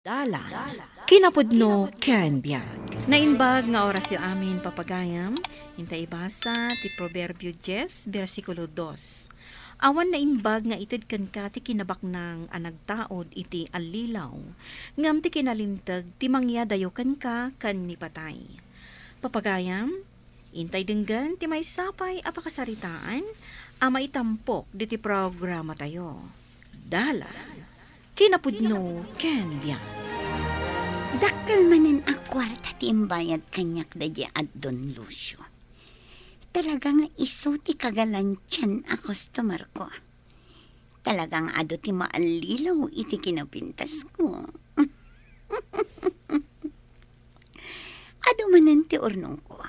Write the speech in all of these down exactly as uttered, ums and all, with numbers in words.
Dalan, kinapudno ken biag. Naimbag nga orasyo amin, papagayam. Inta ibasa ti Proverbio dies, bersikulo dos. Awan naimbag nga ited kenka ti kinabaknang a nagtaud iti allilaw, ngem ti kinalinteg ti mangyadayo kenka ken ni patay. Papagayam, intay denggen ti maysa pay a pakasaritaan a maitampok ditoy programatayo. Dalan, kinapudno ken biag. Dakkel manen a kuarta ti imbayad kaniak daydiay a Don Lucio. Talaga nga isu ti kagalantian a customer ko. Talaga nga adu ti maallilaw iti kinapintasko. Adu manen ti urnongko.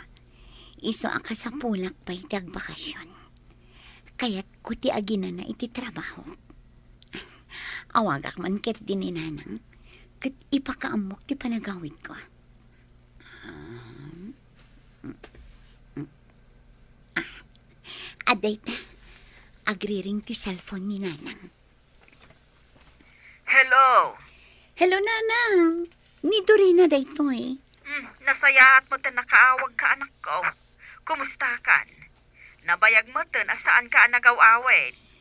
Isu a kasapulak pay ti agbakasion. Kayatko ti aginana iti trabaho. Awagak man ketdi ni Nanang, ket ipakaammok ti panagawidko. Ah, adda ita. Agriring ti cellphone ni Nanang. Hello. Hello, Nanang. Ni Dorina daytoy. Hmm, nasayaat met a nakaawagka, anakko. Kumustakan? Nabayag met a saanka a nagaw-awid.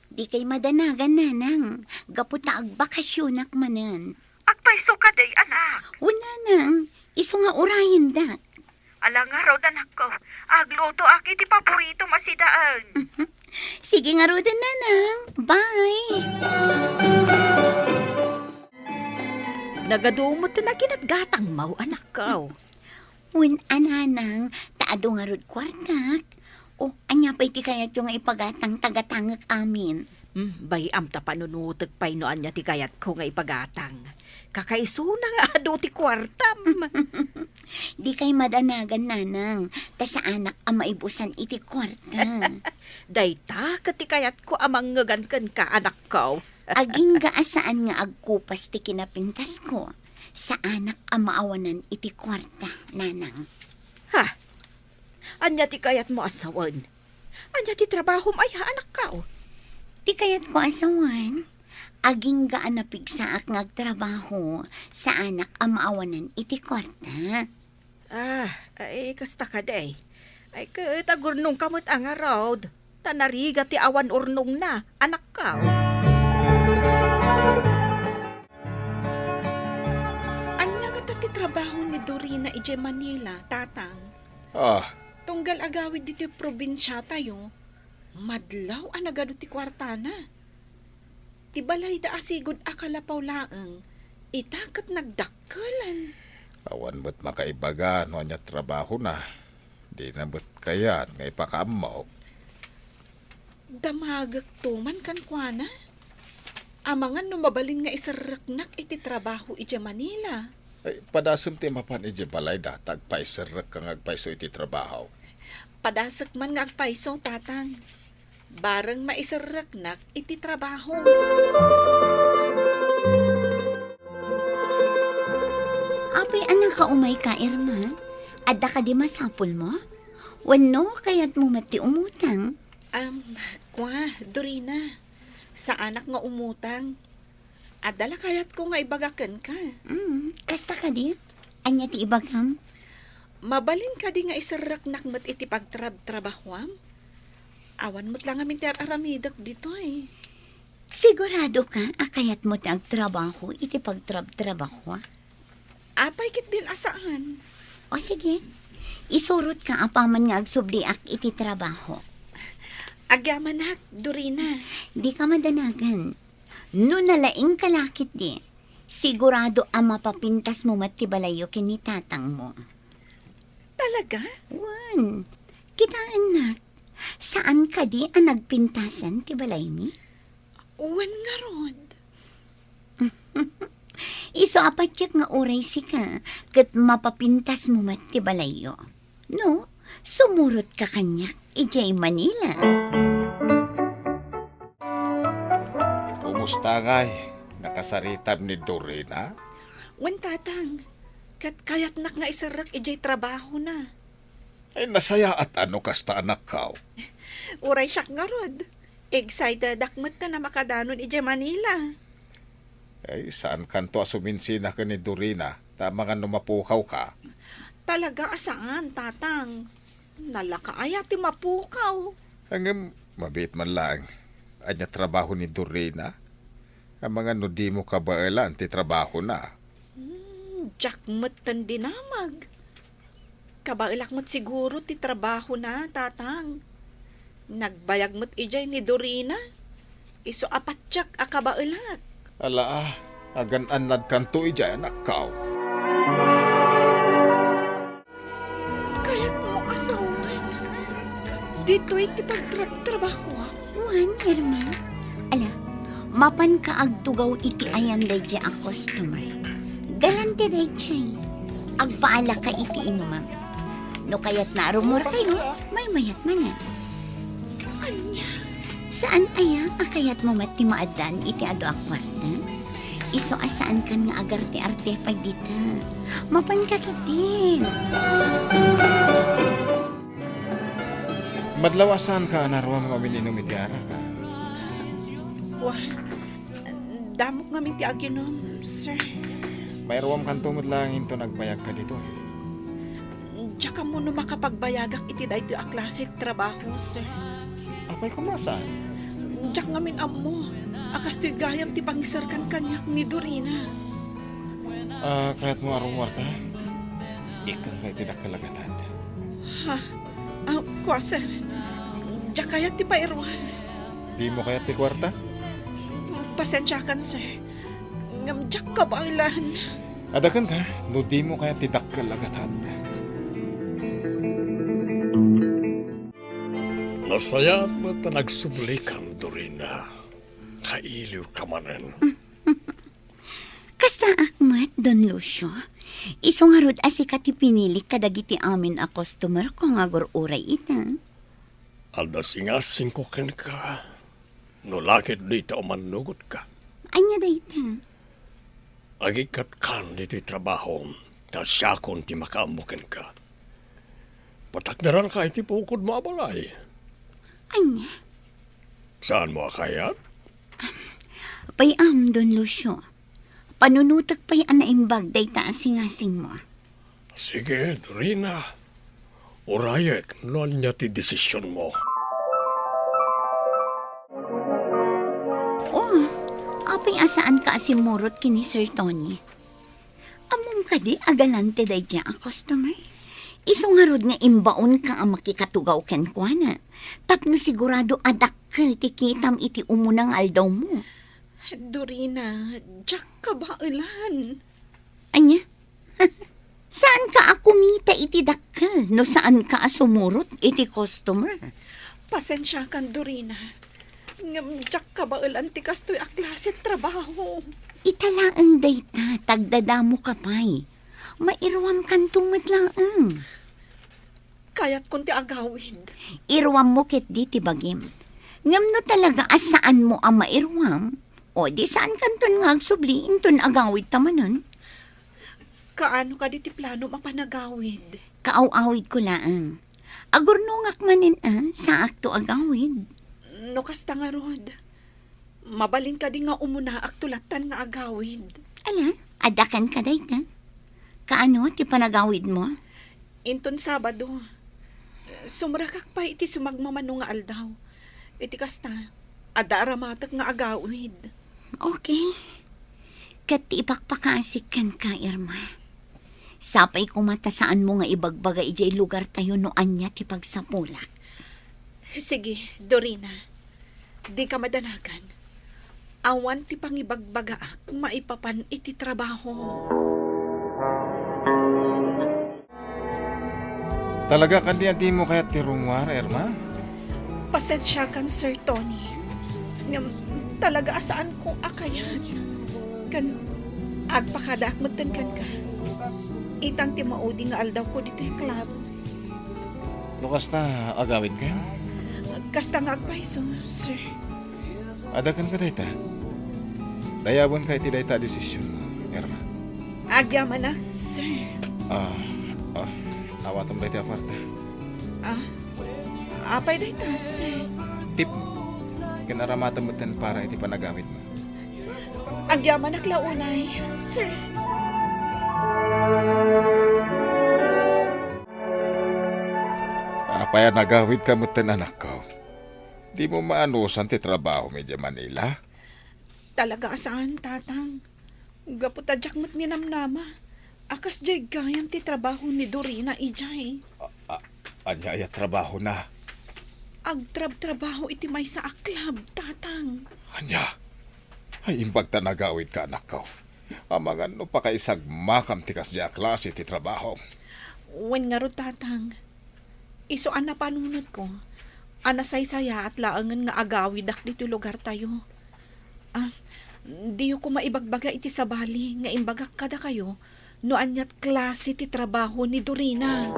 Dikay madanagan, Nanang, gapu ta agbakasionak manen. Agpayso kadi, anak? Wen, Nanang, isu nga urayendak. Ala ngarud, anakko, aglutoak iti paboritom a sidaen. Sige ngaruden, Nanang. Bye. Nagadu met ti naginatgatangmo, anakko. Wen a, Nanang, ta adu ngarud kuartak. O, ania pay ti kayatyo nga ipagatang ta gatangek amin? Hmm, bay-am ta panunotek pay no ania ti kayatko nga ipagatang. Kakaisuna nga adu ti kuartam. Dikay madanagan, Nanang, ta saanak a maibusan iti kuarta. Dayta ket ti kayatko a mangngegan kenka, anakko. Agingga a saan nga agkupas ti kinapintasko, saanak a maawanan iti kuarta, Nanang. Ha? Ania ti kayatmo a sawen? Ania ti trabahom aya, anakko? Ti kayatko a sawen, agingga a napigsaak nga agtrabaho, saanak a maawanan iti kuarta. Ah, ay, kasta kadi. Ay, ket agurnongka met a ngarud, ta narigat ti awan urnongna, anakko. Ania ngata ti trabaho ni Dorina idiay Manila, Tatang? Ah. Tunggal agawid ditoy probinsiatayo, madlaw a nagadu ti kuartana. Ti balayda a sigud a kalapaw laeng, ita ket nagdakkelan. Awan met makaibaga no ania trabahona. Dina met kayat nga ipakaammok. Damagekto man kenkuana. Amangan no mabalin nga iserreknak iti trabaho idiay Manila. Ay, padasem ti mapan idiay balayda ta agpaiserrekka nga agpayso iti trabaho. Padasek man nga agpayso, Tatang. Bareng maiserreknak iti trabaho. Apay a nakaumayka, Irma? Adda kadi masapulmo? Wenno kayatmo met ti umutang? Am, kua, Dorina, saanak nga umutang. Adda la kayatko nga ibaga kenka. Mm, kasta kadi? Ania ti ibagam? Mabalin kadi nga iserreknak met iti pagtrabtrabahoam? Awan met la ngamin ti ar-aramidek ditoy. Siguradoka a kayatmo ti agtrabaho iti pagtrabtrabahoa? Apay ketdin a saan? O sige, isurotka apaman nga agsubliak iti trabaho. Agyamanak, Dorina. Dika madanagan. No nalaingka la ketdi, sigurado a mapapintasmo met ti balayyo ken ni tatangmo. Talaga? Wen, kitaennak, saan kadi a nagpintasan ti balaymi? Wen ngarud. Isu a patiek nga uray sika ket mapapintasmo met ti balayyo. No, sumurotka kaniak idiay Manila. Kumusta ngay? Nakasaritam ni Dorina? Wen, Tatang. Ket kayatnak nga iserrek idiay trabahona. Ay, nasayaat a no kasta, anakko. Uray siak ngarud. Excitedak met ta a makadanon idiay Manila. Ay, saankanto a suminsina ken ni Dorina, ta amangan no mapukawka. Talaga a saan, Tatang. Nalaka aya ti mapukaw? Ngem, mabiit man laeng. Ania trabaho ni Dorina? Amangan no dimo kabaelan ti trabahona. Hmm, diak metten dinamag. Kabaelak met siguro ti trabahona, Tatang. Nagbayag met idiay ni Dorina. Isu a patiek a kabaelak. Ala, agan-annadkanto idiay, anakko. Kayatmo a sawen ditoy ti pagtrabtrabahoam? Wen, Irma. Ala, mapanka agtugaw iti ayan daydiay a customer. Galante daydiay. Agpaalaka iti inumam. No kayatna a rummuarkayo, maymayat manen. Ania? Saan aya a kayatmo met ti maaddaan iti adu a kuarta? Isu a saankan nga agarte-arte pay dita. Mapanka ketdin. Madlaw a saanka a naruam nga umin-inum iti arak, a? Wen, damok ngamin ti aginum, sir. Mairuamkanto met laeng inton agbayagka ditoy. Diak ammo no makapagbayagak iti daytoy a klase ti trabaho, sir. Apay koma saan? Diak ngamin ammo a kastoy gayam ti pangiserkan kaniak ni Dorina. Ah, kayatmo a rummuarta? Ikkanka iti dakkel a gatad. Ha? Ah, kua, sir. Diak kayat ti pairuar. Dimo kayat ti kuarta? Pasensiakan, sir. Ngem diak kabaelan. Adda kenka, no dimo kayat ti dakkel a gatad. Nasayaat met ta nagsublikan, Dorina. Kailiwka manen. Kastaak met, Don Lucio. Isu ngarud a sika ti pinilik kadagiti amin a customer ko nga agur-uray ita. Adda singasingko kenka, no la ketdi ta umannugotka. Ania dayta? Agikatkan ditoy trabahom, ta siakon ti makaammo kenka. Patakderanka iti pukodmo a balay. Ania? Saanmo a kayat? Pay-am, Don Lucio. Panunotek pay a naimbag dayta a singasingmo. Sige, Dorina. Urayek no ania ti desisionmo. Oh, apay a saanka a simmurot ken ni Sir Tony? Ammom kadi a galante daydiay a customer? Isu ngarud nga imbaonka a makikatugaw kenkuana tapno sigurado a dakkel ti kitam iti umuna nga aldawmo. Dorina, diak kabaelan. Ania? Saanka a kumita iti dakkel no saanka a sumurot iti customer? Pasensiakan, Dorina. Ngem diak kabaelan ti kastoy a klase ti trabaho. Ita laeng dayta, ta agdadamoka pay. Mairuamkanto met laeng. Kayatkon ti agawid. Iruammo ketdi ti bagim. Ngem no talaga a saanmo a mairuam, o di saankanton nga agsubli inton agawidta manen. Kaano kadi ti planom a panagawid? Kaaw-awidko laeng. Agurnongak manen a saakto agawid. No kasta ngarud, mabalin kadi nga umunaakto lattan nga agawid? Ala, adda kenka dayta. Kaano ti panagawidmo? Inton Sabado, sumrekak pay iti sumagmamano nga aldaw. Iti kasta, adda aramatek nga agawid. Okay. Ket ti ipakpakasik kenka, Irma. Sapay koma ta saanmo nga ibagbaga idiay lugartayo no ania ti pagsapulak. Sige, Dorina. Dika madanagan. Awan ti pangibagbagaak maipapan iti trabaho. Talaga kadi a dimo kayat ti rummuar, Irma? Pasensiakan, Sir Tony. Ngem talaga a saanko a kayat. Ken agpakadaak metten kenka. Itan ti maudi nga aldawko ditoy club. No kasta, agawidka? Kasta nga agpayso, sir. Adda kenka dayta? Dayawenka iti dayta a desisionmo, Irma. Agyamanak, sir. Ah, ah, awatem dayta a kuarta. Ah, apay dayta, sir? Tipmo. Ken aramatem metten para iti panagawidmo. Agyamanak la unay, sir. Apay a nagawidka metten, anakko? Dimo maanusan ti trabahom idiay Manila? Talaga a saan, Tatang. Gapu ta diak met ninamnama a kasdiay gayam ti trabaho ni Dorina idiay. A, a, ania aya trabahona? Agtrabtrabaho iti maysa a club, Tatang. Ania? Ay, imbag ta nagawidka, anakko. Amangan no pakaisagmakam ti kasdiay a klase ti trabaho. Wen ngarud, Tatang. Isu a napanunotko a nasaysayaat laengen nga agawidak ditoy lugartayo. Ah, diyo koma ibagbaga iti sabali nga imbagak kadakayo no aniat klase ti trabaho ni Dorina.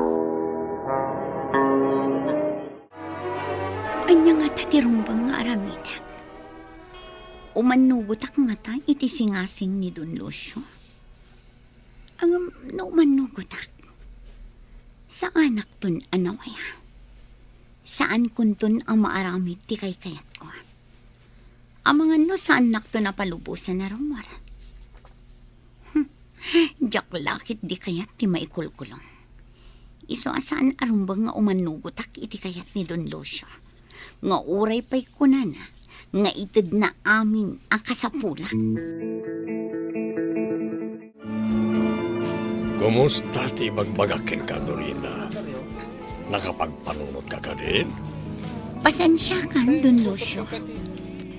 Ania ngata ti rumbeng nga aramidek? Umannugotak ngata iti singasing ni Don Lucio? Ngem no umannugotak, saanakton a nawaya. Saankonton a maaramid ti kaykayatko. Amangan no saannakton a palubosan a rummuar. Hmm, diak la ketdi kayat ti maikulkulong. Isu a saan a rumbeng nga umannugotak iti kayat ni Don Lucio, nga uray pay kunana nga itedna amin a kasapulak. Kumusta ti ibagbagak kenka, Dorina? Nakapagpanunotka kadin? Pasensiakan, Don Lucio.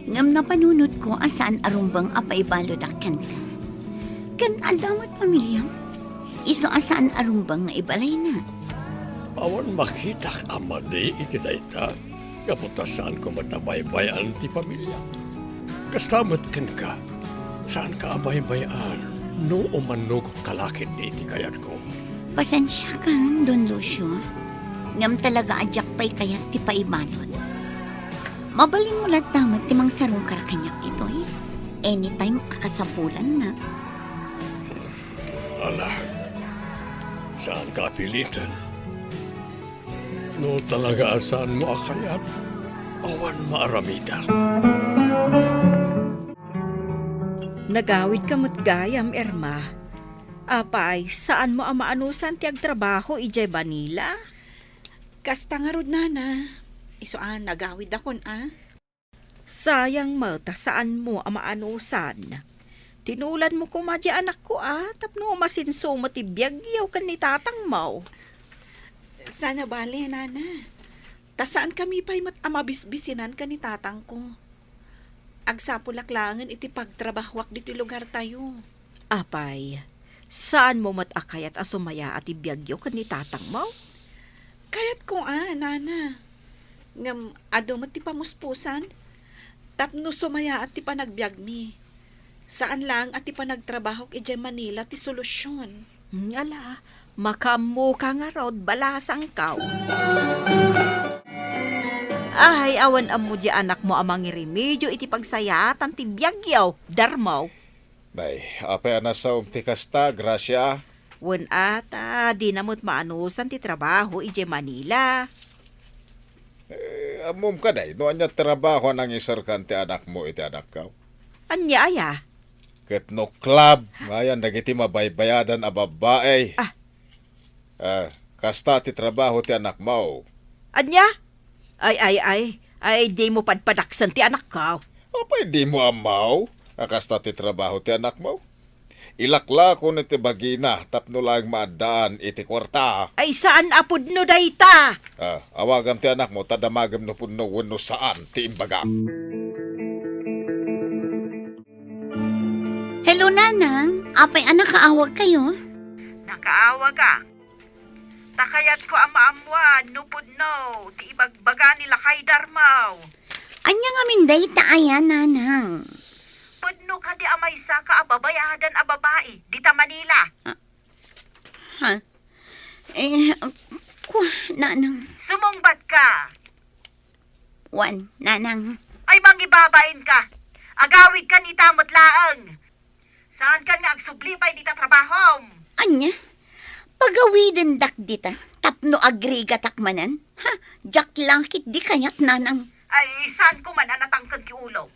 Ngem napanunotko a saan a rumbeng a paibaludak kenka. Ken adda met pamiliam, isu a saan a rumbeng nga ibalayna. Awan makitak a madi iti dayta, gapu ta saanko met a baybay-an ti pamiliam. Kasta met kenka, saanka a baybay-an no umannugotka la ketdi iti kayatko. Pasensiakan, Don Lucio, ngem talaga a diak pay kayat ti paibalud. Mabalinmo latta met ti mangsarungkar kaniak ditoy. Anytime a kasapulanna. Ala, saanka a piliten. No talaga a saanmo a kayat, awan maaramidak. Nagawidka met gayam, Irma. Apay, saanmo a maanusan ti agtrabaho idiay Manila? Kasta ngarud, nana. Isu a nagawidakon a. Sayang met ta saanmo a maanusan. Tinuladmo koma diay anakko a tapno umasenso met ti biagyo ken ni tatangmo. Saan a bale, nana. Ta saankami pay met a mabisbisinan ken ni tatangko. Agsapulak laengen iti pagtrabahoak ditoy lugartayo. Apay, saanmo met a kayat a sumayaat ti biagyo ken ni tatangmo? Kayatko a, nana. Ngem adu met ti pamuspusan. Tapno sumayaat ti panagbiagmi. Saan laeng a ti panagtrabahok idiay Manila ti solusion. Ngala, makaammoka ngarud, balasangko. Ay, awan ammo diay anakmo a mangiremedio iti pagsayaatan ti biagyo, Darmo. Nay, apay a nasaom ti kasta, Gracia? Wen ata, dina met maanusan ti trabaho idiay Manila. Eh, ammom kadi no ania ti trabaho a nangiserkan ti anakmo iti anakko? Ania aya? Ket no club, ngayan dagiti mabaybayadan a babbai. Ah. Ah, kasta ti trabaho ti anakmo. Ania? Ay, ay, ay, ay, dimo padpadaksen ti anakko. Apay dimo ammo a kasta ti trabaho ti anakmo? Ilaklako iti bagina tapno laeng maaddaan iti kuarta. Ay, saan a pudno dayta? Ah, awagam ti anakmo ta damagem no pudno wenno saan ti imbagak. Hello, Nanang. Apay a nakaawagkayo? Nakaawagak. Ta kayatko a maammuan no pudno ti ibagbaga ni lakay Darmaw. Ania ngamin dayta aya, Nanang? Pudno kadi a maysaka a babayadan a babai dita Manila? Ah, ha? Eh, kua, Nanang. Sumungbatka. Wen, Nanang. Ay, mangibabainka. Agawidka ita met laeng. Saankan nga agsubli pay dita trabahom? Ania? Pagawidendak dita tapno agrigatak manen? Ha? Diak la ketdi kayat, Nanang. Ay, saanko man a natangken ti ulom.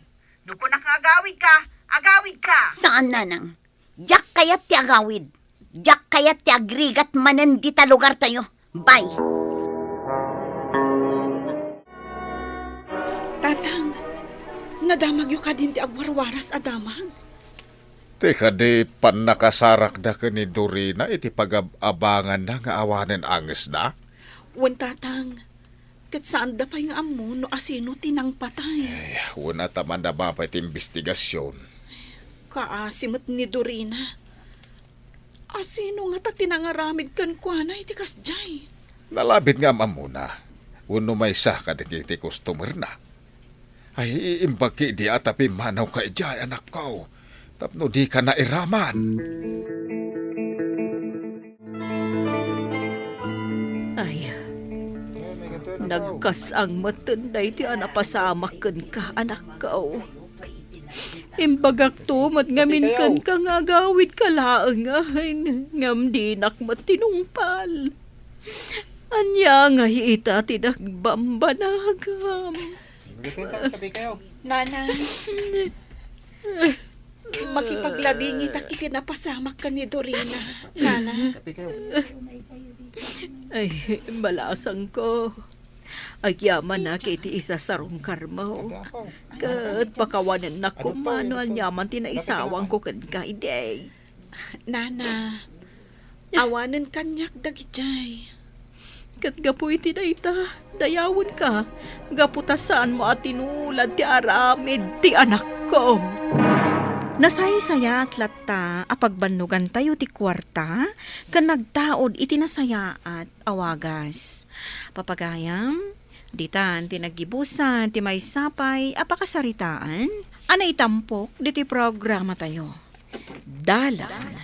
No kunak nga agawidka, Agawidka! Saan, Nanang. Diak kayat ti agawid. Diak kayat ti agrigat manen dita lugartayo. Bye! Tatang, nadamagyo kadin ti agwarwaras a damag? Ti kadi pannakasarakda ken ni Dorina iti pagab-abanganna nga awanen angesna? Wen, Tatang. Ket saanda pay nga ammo no asino ti nangpatay. Ay, wen, a ta manda pay ti imbestigasion. Kaasi met ni Dorina. Asino ngata ti nangaramid kenkuana iti kasdiay? Nalabit nga am-ammona. Wenno maysa kadagiti customerna. Ay, imbagki idi a ta pimmanawka idiay, anakko, tapno dika nairaman. Ay, nagkas-ang metten daytoy a napasamak kenka, anakko. Imbagakto met ngamin kenka nga agawidka laengen, ngem dinak met tinungpal. Ania nga ita ti nagbambanagam? Nana, makipagladingitak iti napasamak ken ni Dorina, Nana. Ay, balasangko. Agyamanak iti isasarungkarmo. Ket pakawanennak koma no aniaman ti naisawangko kenka idi. Nana, awanen kaniak dagijay. Ket gapu iti dayta, dayawenka, gapu ta saanmo a tinulad ti aramid ti anakko. Nasaysayaat latta a pagbannogantayo ti kuarta ken nagtaud iti nasayaat a wagas. Papagayam, ditan ti naggibusan ti maysa pay a pakasaritaan a naitampok ditoy programatayo. Dalan,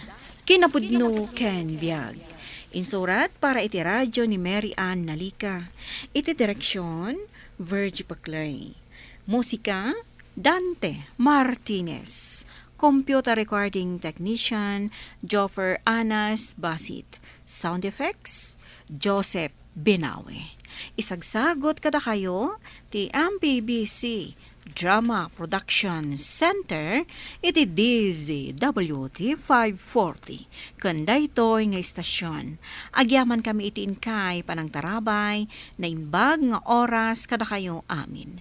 kinapudno ken biag. Insurat para iti radio ni Mary Ann Nalica. Iti direksion, Virgie Paclay. Musika, Dante Martinez. Computer recording technician, Joffer Anas Basit. Sound effects, Joseph Binawi. Isagsagut kadakayo ti M P B C Drama Production Center iti D Z W T five forty. Ken daytoy nga istasyon, agyamankami iti inkay panangtarabay, naimbag nga oras kadakayo amin.